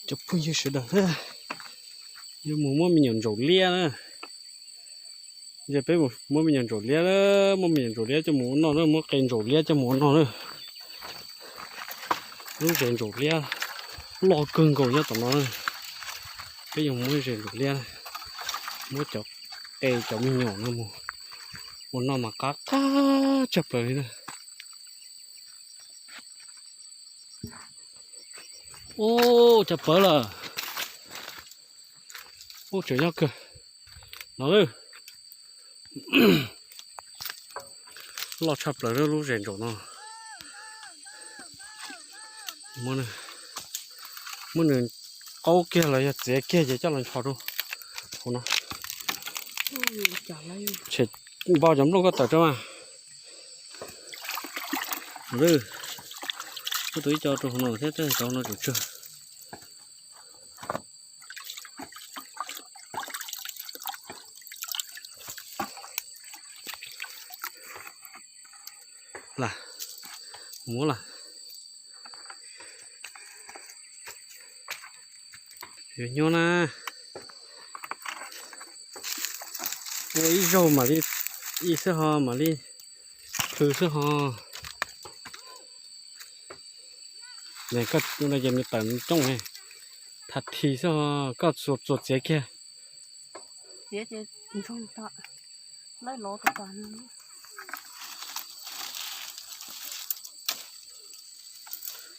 Cov phooj ywg sawv daws, yuav mus muab me nyuam ntsaum liab na. Ces peb muab me nyuam ntsaum liab, muab me nyuam ntsaum liab coj mus ua noj na, muab qe ntsaum liab coj mus ua noj na. Lub zes ntsaum liab loj kawg nkaus nyob tom no na. Peb yuav muab zes ntsaum liab, muab cov qe cov me nyuam no mus ua noj mas qab qab tshaj plaws li na. Ub, cov pawv lawm. Ub, tseem nyob kawg no lawm. Loj tshaj plaws lub zes ntsaum no. Muab nws qaub kiag los yog txiav kiag ces coj los ncho rau hauv no. Tshem npo cov nplooj koj tawm rau mas. Muab tus ib co rau hauv no thiab cov no tseem tsawg. Lam muab lam. Yuav nyuaj na. Ua ib zaug mam li, ib xwb ho mam li plhws xwb ho. Koj no ces nws tawm coob ne, tham thi xwb ho, koj txuas txiav kiag.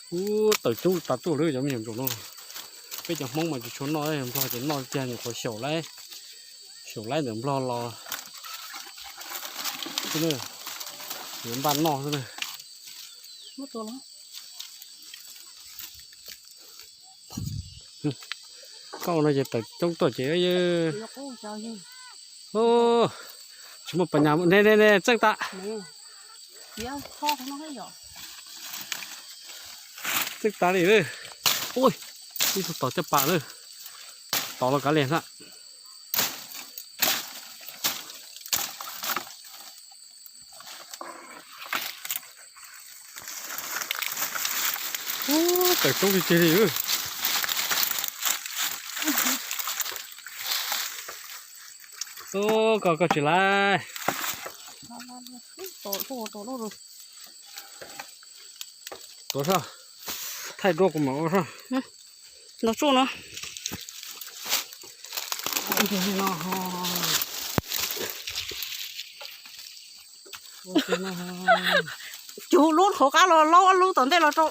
Ub, tawm coob tas tuaj lawm cov me nyuam ntsaum no. Peb cov Hmoob mas tsis tshua noj, Nplog ces noj tiag, nyuam qhuav xyaum laib, xyaum laib ntawm Nplog los xwb na, yuav npaj noj xwb na. Koj no ces tawm coob tuaj ces tsis muaj pas nyas ne, ne, ne, txeej tas. Txeej tas li. Ui, ib tug tod caj pas lawm. Tod los kav liam xwb. Tawm coob tiag tiag li. Koj, koj tsis laib. Tuav soj, thaij duab kuv mam ua soj. Los tsuj no. Cug lub hauv qab los laub ob lub tom ntej los rau.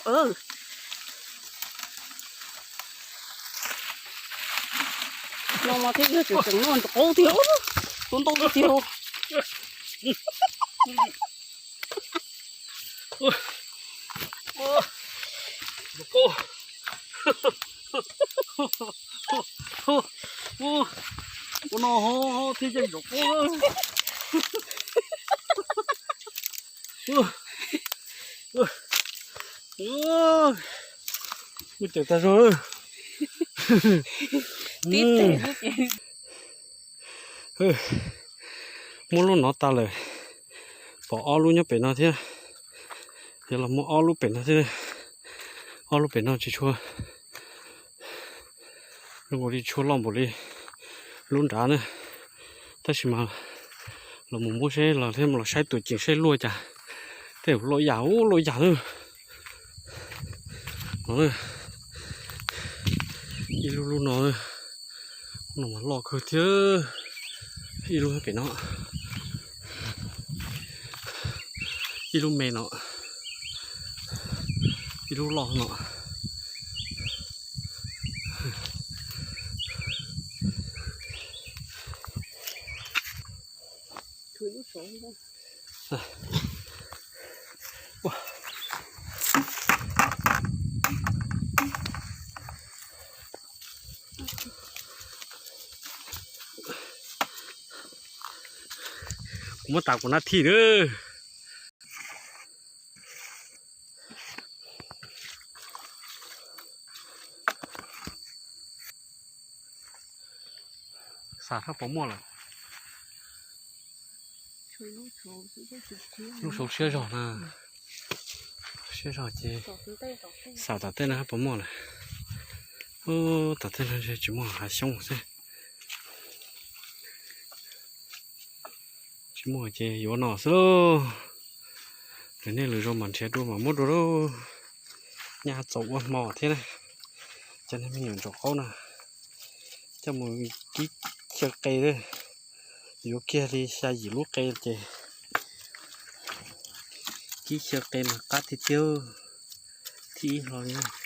No mas thiab yog tseem tseem noj ntau tiag, tus ntau tiag. Ua no thiab yeej zaum qub. Muaj ceem tag zog. Muab lub no tas lawm, pom ob lub nyob pem no thiab. Yog los muab ob lub pem no thiab. Ob lub pem no tsis tshua, zoo nkaus li tsis tshua loj npaum li lub nrad na. Tab sis mas los mus muab seb los thiab los saib tuam ceem seb luaj cas. Tej zaum luaj yam, ub, luaj yam lawm. No, ib lub lub no, no mas loj kawg thiab. Ib lub pem no, ib lub me no, ib lub loj no. Kuv muab tas kuv nab thij na. Xav sab pov muaj lawm. Lub saud siab zog na. Siab zog ces xav tom tej no sab pov muaj lawm. Ub, tom tej no tsis muaj hav xyoob xwb. Tsis muaj ces yuav no xwb lauj. Lawv niaj lwm zaus mam nrhiav dua mam muab dua lauj. Nyaj txaus ua hmo thiab na. Cov niag me nyuam ntsaum qaub no coj mus kib chaw qe, yuav kiag li xya yim lub qe ces kib chaw qe mas qab tiag tiag. Thib ib hlo.